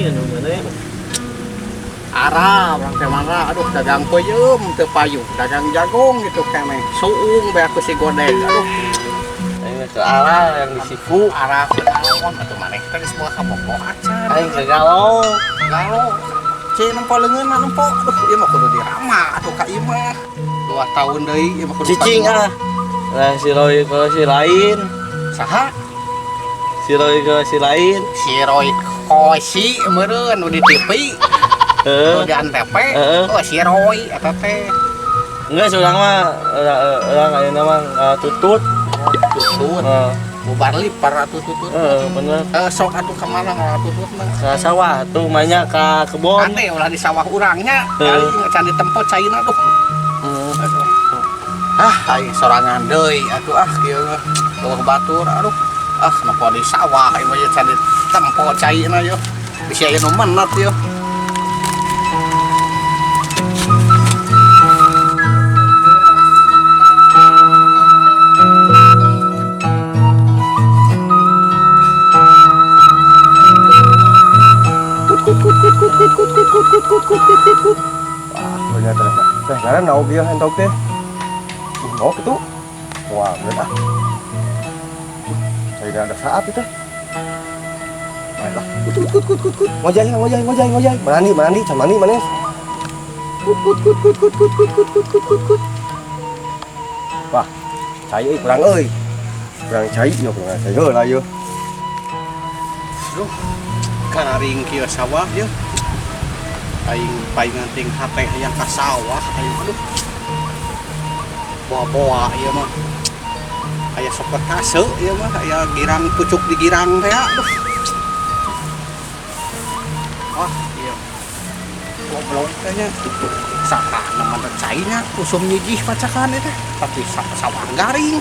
Anjing anu mana? Arah urang teh mana, aduh, dagang peuyeum teu payu, dagang jagung gitu keneh. Suung bae aku si godeg, aduh. Aing ke arah yang di siku. Arah ke naon atuh maneh teh geus boga kabogoh acan? Aing ke galau. Galau. Ci nempo leungeunna nempo. Aduh, ieu mah kudu dirama atuh ka ieu mah. 2 tahun deui ieu mah kudu Cicing ah. Lah si Roy kalau si lain. Saha? Si Roy kalau si lain. Si Roy Kosi meureun nu di TV. Heeh. Nu di Antv. Heeh. Oh, si Roy eta teh. Enggak, seorang mah orang ayeuna mah tutut. Tutut. Heeh. Bubar lipar atuh tutut. Heeh, bener. Sok atuh ka mana ngalah tutut mah? Ka sawah tuh banyak ka kebon. Ate ulah di sawah urangnya. Heeh. Kali can ditempo caina tuh. Heeh. Aduh. Ah, aing sorangan deui atuh ah kieu mah. Eueuh batur aduh. Ah, nempo di sawah ieu mah can ditempo caina yeuh. Bisi aya nu menet yeuh. Wah, bener teh. Teh karena naok ieu entog teh. Naok itu. Wah, bener ah. Saya ada saat itu. Baiklah. Kut kut kut kut kut. Ngojay, ngojay, ngojay, ngojay. Mandi, mandi, can mandi manis. Kut kut kut kut kut kut kut kut kut kut kut kut. Wah, cai euy kurang euy. Kurang cai ieu, kurang cai heula ieu. Aduh, kararing kieu sawah ieu. Aing paingan ting hate hayang ka sawah aing aduh. Boa-boa ieu mah. Aya sokotase ieu mah, aya girang pucuk di girang teh aduh. Wah, ieu. Goblok teh nya. Saha nu mah caina usum nyijih pacakan ieu teh, tapi sawah garing.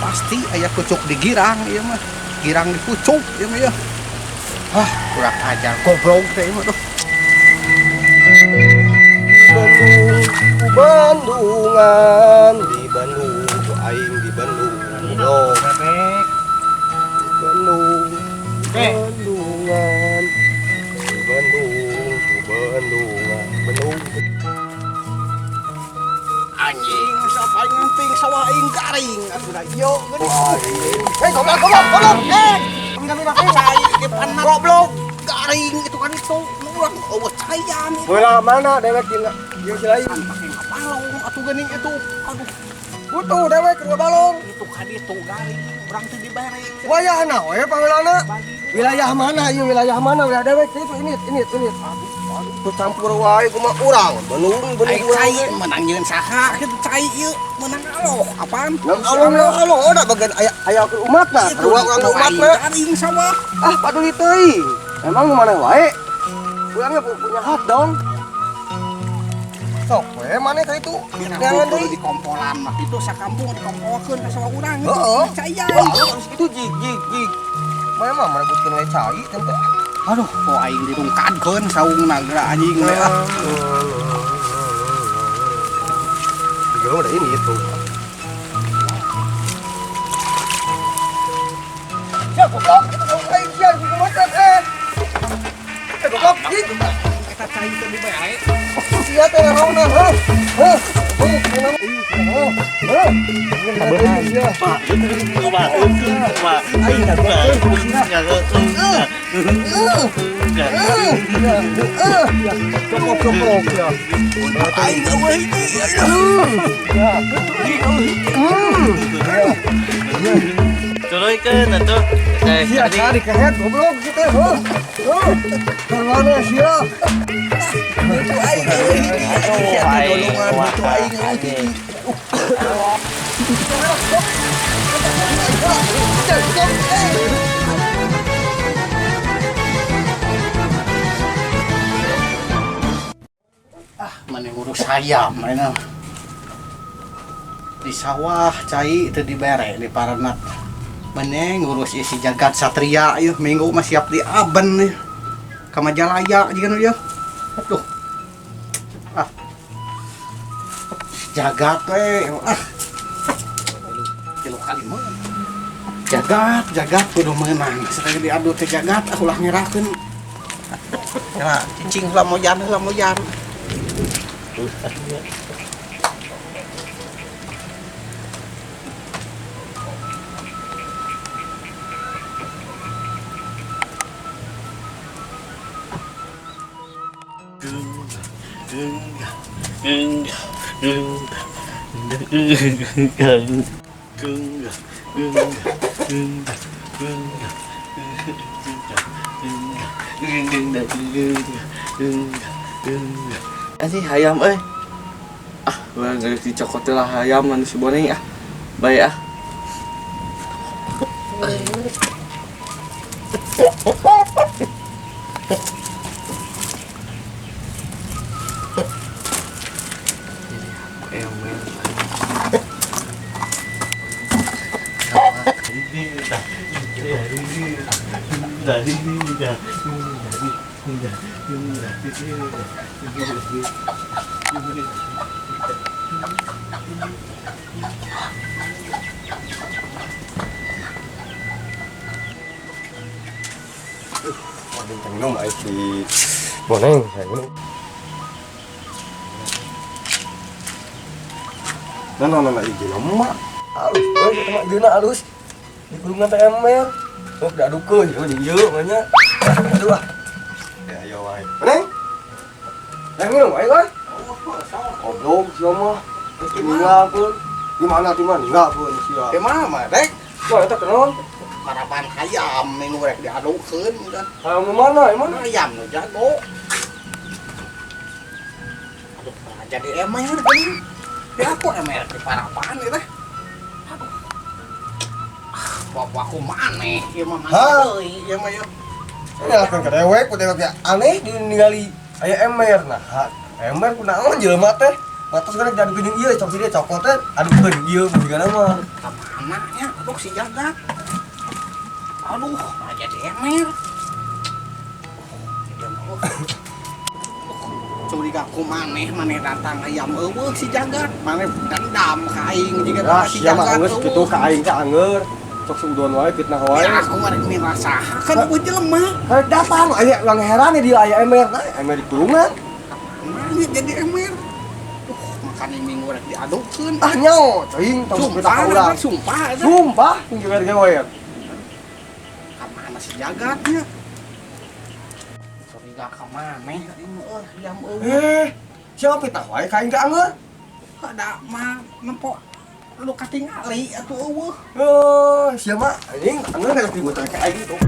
Pasti aya pucuk di girang ieu mah. Girang di pucuk ieu mah ieu. Wah, kurang ajar goblok teh ieu mah duh. Bandung, Bandungan, di Bandung, aing di Bandung. Goblok. Di Bandung, Bandungan, di Bandung, Bandungan, Bandung. Anjing, siapa yang ngemping sawah aing garing atuh da ieu geuning. Hei, goblok, goblok, goblok. Minta-minta cai di panas. Goblok, garing itu kan itu urang eueuh caian. Bola mana dewek jeung jeung si lain? Kan pake ngabalong atuh geuning itu. Aduh, Butuh dewek kedua balong. Itu kan itu garing, urang teh dibere. Wayahna we pangeulana. Wilayah mana ieu, wilayah mana wilayah dewek itu ini ini ini. Aduh, campur wae kumaha urang. Benung benung Ai urang. cai menang jeung saha kitu cai ieu menang aloh apaan? Menang aloh, menang aloh. Oh, da bagian aya aya ke umatna, Itu kedua urang itu umatna. aing garing sawah. Ah, paduli teuing. Emang nu mana wae? Urangnya punya hak dong. Sok we maneh ka itu. Jangan Jangan deui. di kompolan mah itu sakampung dikompokeun ka sawah urang itu. Heeh. Caian. Wah, harus itu jig jig jig. Mana mah merebutkeun we cai teh. Aduh, kok aing dirungkadkeun saungna geura anjing we ah. Tiga udah ini itu. Ya goblok, itu kamu aing sia makan eh. Eh goblok, gitu. Eta cai teh dibere. Sia teh naonna, heuh. Heuh. Heuh, heuh. Heuh. Aing goblok ya. Aing eueuh hiji. Aduh. Turunkeun atuh. Eh, Sia tadi cari kehet goblok gitu. Heuh. Heuh. Karena sia. Itu aing eueuh hiji. Sia teh dolongan itu aing eueuh hiji. Ah, mana ngurus ayam mana. Di sawah cai itu dibere di paranat. Mana ngurus isi jagat satria ieu minggu mah siap di aben ieu. Ka Majalaya jeung nu ieu. Aduh. Ah. Jagat we ah. Tilu kali mah. Jagat, jagat kudu meunang. Sekali diadu teh jagat aku lah ngerakeun. Nah, cicing lah mojan lah mojan. Anjing hayam euy. Ah, urang geus dicokot lah hayam anu si Boneng ah. Bae ah. Minum air si Boneng, saya minum. Nah, ieu lemah. Alus, euy, eta mah geuna alus. Di kurungan teh ember. Sok diadukeun ieu jeung ieu mah nya. Aduh ah. Ya ayo wae. Boneng. Yang minum ayo wae. Goblok sia mah. Ninggalkeun. Di mana di mana ninggalkeun sia. Di mana mah rek? Wah, eta kenaon? Parapan hayam minggu rek diadukeun udah. Hayam nu mana emang? Hayam nu jago. Aduh, jadi emer geuning. Di aku emer di parapan ieu teh. Aduh. Bapak aku maneh ieu mah maneh deui ieu mah ieu. Nyalakeun ka dewek, ku dewek aneh diningali aya emer nah. Emer kunaon jelema teh? Batas rek diadukeun jeung ieu, cok si dia cokot teh adukeun ieu mun mah. Ka mana nya? Aduh si jagat. Aduh, jadi emer. Curiga ku maneh, maneh datang ayam eueuh si jagat, maneh dendam ka aing jiga si jagat. Geus kitu ka aing teh angeur. Sok suudon wae fitnah wae. Ya aku mah rek mirah saha kan eueuh jelema. Rek datang aya urang heran dia aya emer, nah emer di kurungan. Mana jadi emer? Makane minggu rek diadukeun. Ah nyaho, ceuing tong fitnah ka urang. Sumpah, sumpah gewer-gewer. Mana si jagatnya? Curiga ka maneh eueuh jam eueuh. Siapa fitnah wae ka aing teh angeur? Ada mah nempo lu katingali atuh eueuh. Heuh, sia mah anjing angeur geus dibocorkeun ka aing tuh.